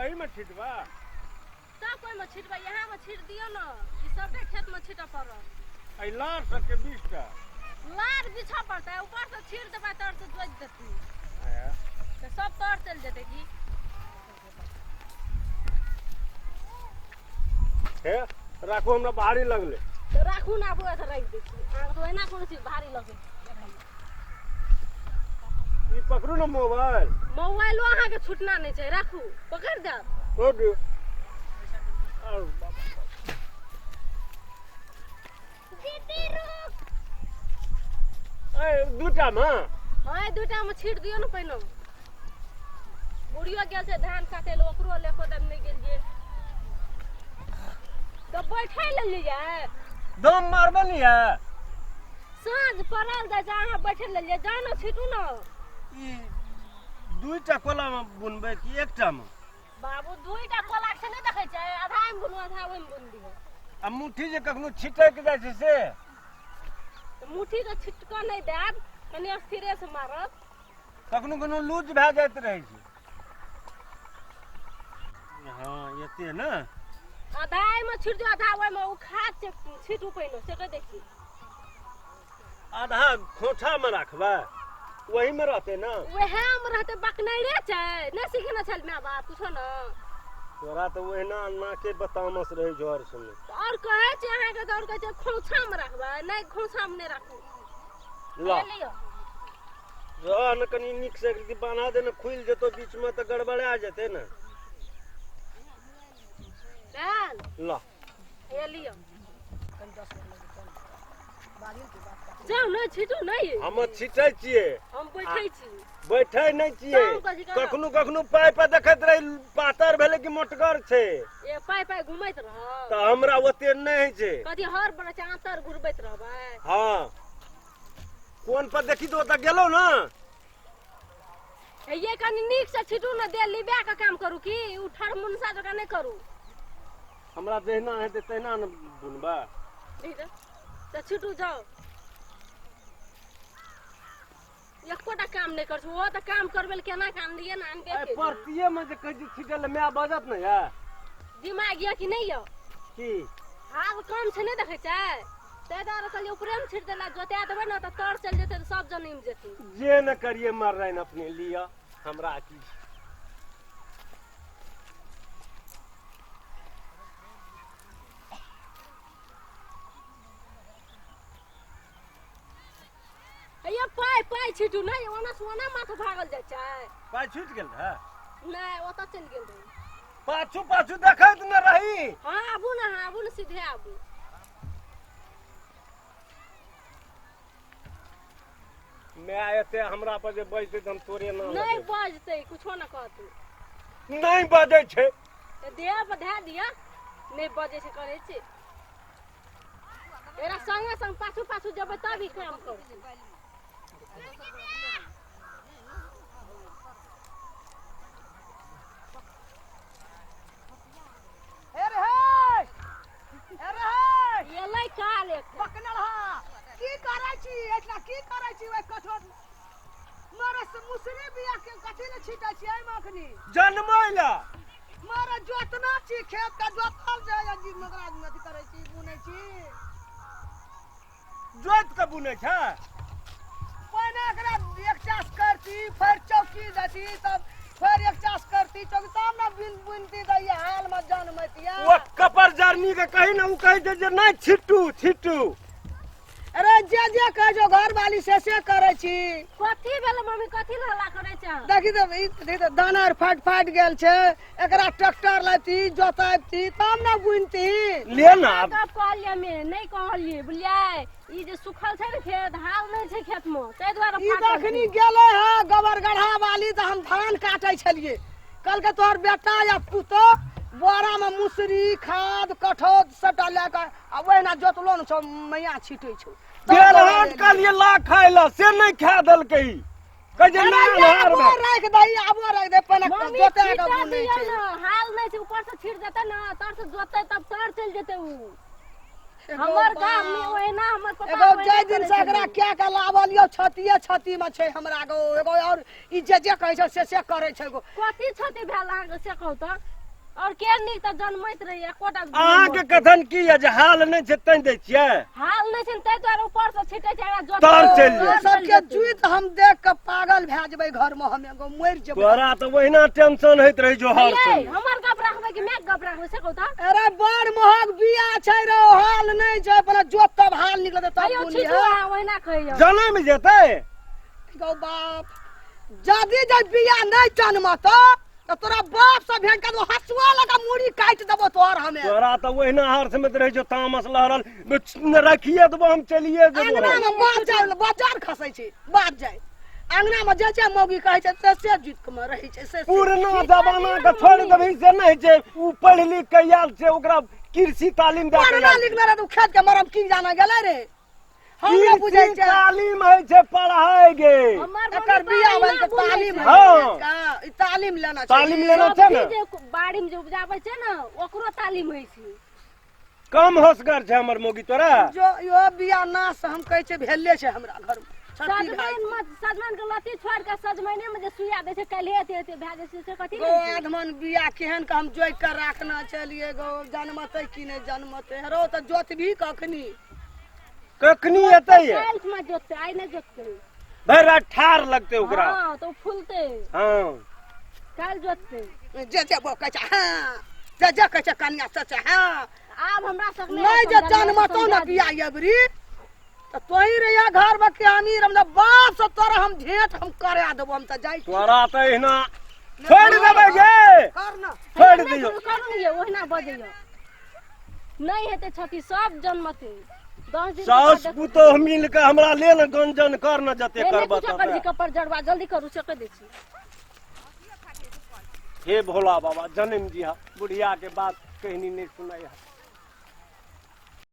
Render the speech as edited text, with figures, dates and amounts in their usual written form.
एहिमे छिटबा? तब कोइमे छिटबै? इएहमे छीट दियौ ने, ई सबटा खेतमे छीटऽ पड़त। एहि लार सबके 20 टा लार बिछऽ पड़तै, ऊपरसँ छीट देबै, तरसँ जोति देतै तऽ सब तर चलि जेतै की। हे, राखू, हमरा भारी लगलै। तऽ राखू ने, आबू एतऽ राखि दै छी अहाँके। तऽ ओहिना कोनो चीज भारी लगै छै। ई पकड़ू ने मोबाइल। मोबाइलो अहाँके छुटना नहि छै, राखू, पकड़ि देब। छोड़ दियौ। आउ बाबा। दीदी, रुक। ए, दूटा मे। हँ, एहि दूटा मे छीट दियौ ने पहिने। बुढ़ियो गेल छै धान काटे लए, ओकरो लेको देब नहि गेलियै तऽ बैठे लेलियै। दम मारबे नहीं है। साँझ पड़ल जाइ छै, अहाँ बैठे लेलियै। जाउ ने, छीटू ने। ई दुईटा कोला मे बुनबै कि एकटा मे? बाबू, दुईटा कोला छै, नहि देखै छै? आधा मे बुनू, आधा ओहिमे बुन दियौ। आ मुट्ठी जे कखनो छिटक जाइ छै से? तऽ मुट्ठी के छिटकऽ नहि देब, कनि स्थिरे से मारब। कखनो कखनो लूज भए जाइत रहै छै। हँ, एते ने। आधा एहिमे छीट दियौ, आधा ओहिमे। ओ खाद छै, छीटू पहिने, से कहि दै छी। आधा खोंठा मे राखबै, ओही मे रहतै ने? वएह मे रहतै, बकनैरे छै, नहि सिखेने छल माय बाप कुछो ने। तोरा तऽ ओहिना नाके बतामस रहै छौ हर समय। आओर कहै छै अहाँके तऽ आओर कहै छै खोंछामे राखबै। नहि, खोंछामे नहि राखू। ला। ले लियौ। रह ने कनि नीक से बान्हा दे ने, खुलि जेतौ बीचमे तऽ गड़बड़ा जेतै ने। भेल। ला। हे लियौ, जाउ ने, छीटू नहि। हम छिटै छियै। हम बैठै छी। बैठै नहि छियै। काम कथी करब? कखनो कखनो पाइ पर देखैत रही, पातर भेलै कि मोटगर छै। ए, पाइ पाइ घुमैत रहब। तऽ हमरा ओते नहि होइ छै। कथी हर बड़ा छै, आँतर घुरबैत रहबै? हँ, कोन पर देखी तऽ ओतऽ गेलहुँ ने। हे ये, कनि नीक से छीटू ने, दे लिबा के काम करू की उ ठरमुनसा जकाँ नहि करू। हमरा जहिना हेतै तहिना ने बुनबै। ठीक है, तऽ छीटू, जाउ। एकोटा काम नहि कर, ओहो तऽ काम करबै लए केना काम दिए ने आनबे एहि केलियै। परतिये मे जे कहै छी छिटल, माय बजत ने यै? दिमाग यऽ कि नहि यऽ? की? हाल कम छै, नहि देखै छै? ताहि दुआरे कहलियै ऊपरे मे छीट देला, जोता देबै ने तऽ तर चलि जेतै तऽ सब जनमि जेतै। जे ने करिए मर अपने लिअ, हमरा की छै? हे, पाइ पाइ छीटू नहि, ओना से ओना माथ भागल जाइ छै। पाइ छुटि गेल रहै? नहि, ओतऽ चलि गेल रहै। पाछू पाछू देखैत ने रही। हँ, आबू ने, हँ, आबू ने, सीधे आबू। माय एते हमरा पर जे बजतै तऽ हम तोरे ना नहि बजतै, कुछो न कहतै। नहि बजै छै। तऽ देह पर धए दिअ, नहि बजै छै करै छै। एकरा संगे संग पाछू पाछू जेबै तब ई काम करतै। हे रे हे, हे रे हे। एलै काल एकटा। बकनल हा, की करै छी एतना? की करै छी ओहि कठोर मारे से? मुसरी बिया के कथी ले छीटै छी एहिमे अखनी? जनमै लए। मारे जोतना छी, खेत के जोतल जाय जी, मगरा अथी करै छी, बुनै छी। जोति के बुनै छै। पहिने एकरा एक चास करती, फेर चौकी देती, तब फेर एक चास करती चौकी, तब ने बिन बुनती दैया हाल में जनमतिया। ओ कपर जरनी के कही ने, ओ कहै छै जे नहि छिट्टू छिट्टू। अरे, जे जे कहै छौ घर वाली से करै छी। कथी भेलै मम्मी? कथी लए हल्ला करै छै? देखी तऽ, ई देखी तऽ, दाना आर फाटि फाटि गेल छै। एकरा ट्रैक्टर लाबती, जोताबती, तब ने बुनती। ले ने आब। कब कहलियै हमे? नहि कहलियै, बुझलियै? ई जे सुखल छै ने खेत, हाल नहि छै खेत मे, ताहि दुआरे ई फाटल तखनी छै। गेलै है गोबर गढ़ा वाली तऽ हम धान काटै छलियै। कहलकै तोहर बेटा या पुतोह बोरा में मुसरी खाद कठौत सबटा लए कऽ आ ओहिना जोतलो ने छौ, मैया छिटै छौ। तब गेल दौड़ल हाट। एलियै। कहलियै ला खाय ला, से नहि खा देलकै। ई कहै छै अरे नहि ये अन्हार आबो मे राखि दही, आबो राखि दही, पहिने मम्मी, जोते कऽ छीटा बुनै दियौ छै। ने, हाल नहि छै, ऊपर से छीट देतै ने, तर से जोतै तब तर चलि जेतै उ। एगो हमर गाम में बाप। ओहिना हमर पापा एगो ओहिना जाहि दिन करै से एकरा छलै। क्या के लावल यौ, छतिए छती में छै हमरा गो एगो, और ई जे जे कहै छै से से करै छै एगो। कथी क्षति भेल अहाँके, से कहू तऽ। और के नीक तऽ जनमैत रहैया एकोटा अहाँके कथन की यऽ जे हाल नहि छै तैं दै छियै? हाल नहि छै ताहि दुआरे ऊपर से छिटै छै एकरा जोत तर चलि तोरा जेतै। सबके जुइत हम देख के पागल भए जेबै घर में, हम एगो मरि जेबै। तोरा तऽ ओहिना टेंशन होइत रहै जो हर यै, समय। हमर गप राखबै कि मैं गप राखबै से कहू तऽ? अरे बड़ महग बिया छै रे, हाल नहि छै, अपना जोत तब हाल निकलतै तब कहियो बुनी छिटू है। अहाँ ओहिना खइयौ। जनम जेतै। गौ बाप, जदि जे बिया नहि जनमतौ तऽ तोरा बाप से भेंट कर हसुआ लगा मुड़ी काटि देबो तोहर हमे। तोरा तऽ ओहिना हर समय रहै छौ तामस लहरल, रखिए देबो हम चलिए जेबो। अंगना में बाजार बाजार खसै छै, बाज जाय अंगना में जे जे मौगी कहै छै से से जीत के में रहै छै से से। पुरना जमाना के छोड़ि देबही से नहि छै, ओ पढ़ि लिख के आयल छै, ओकरा कृषि तालीम दए के पढ़ना आयल छै। लिखना रहे तऽ खेत के मरम की जाना गेलै रे, हम नहि बुझै कृषि छियै। तालीम होइ छै पढ़ाइ गे। हमर एकर मम्मी बिया पापा बन के एना बुझै तालीम छै। हँ। है, ई तालीम लेना छै। तालीम लेना छै ने। सब्जी जे बाड़ी में जे उपजाबै छै ने ओकरो तालीम होइ छै। कम होशगर छै हमर मौगी तोरा। जो यो बिया नाश हम कहै छै भेले छै हमरा घर में। क्षति भए सजमनि में सजमनि के लत्ती छोड़ि के सजमनि में जे सुइया दै छै काल्हि एते एते भए जाइ छै से कथी गो लै छै? आधमन बिया केहन के हम जोइ के राखना चलिए गो, जनमतै कि नहि जनमतै? हरो तऽ जोतबी कखनी? कखनी एतै ये? काल्हि में जोततै, आइ नहि जोततै। भरि राति ठार लगतै ओकरा। हँ तऽ ओ फूलतै। हँ काल्हि जोततै। जे जे बो कहै छै हँ, जे जे कहै छै कनिया से छै हँ। आब हमरा सब नहि जे जनमतौ ने बिया एबरी तऽ तोही रहिया घर में के अमीर, हम बाप से तोरा हम भेंट हम करा देबो, हम तऽ जाइ छी। तोरा तऽ एहिना छोड़ि देबै गे, कर ना छोड़ि दियौ। करू ने यौ, ओहिना बजैयौ नहि हेतै क्षति, सब जनमतै 10 दिन के बाद साउस देखबै। पुतोह मिल के हमरा ले ने गंजन कर न जते हे, नहि करबह कुछो कर तते। छी कपर जड़वा जल्दी करू से कहि दै छी। हे भोला बाबा जनम दिहा, बुढ़िया के बात कहनी नहीं सुनाई है।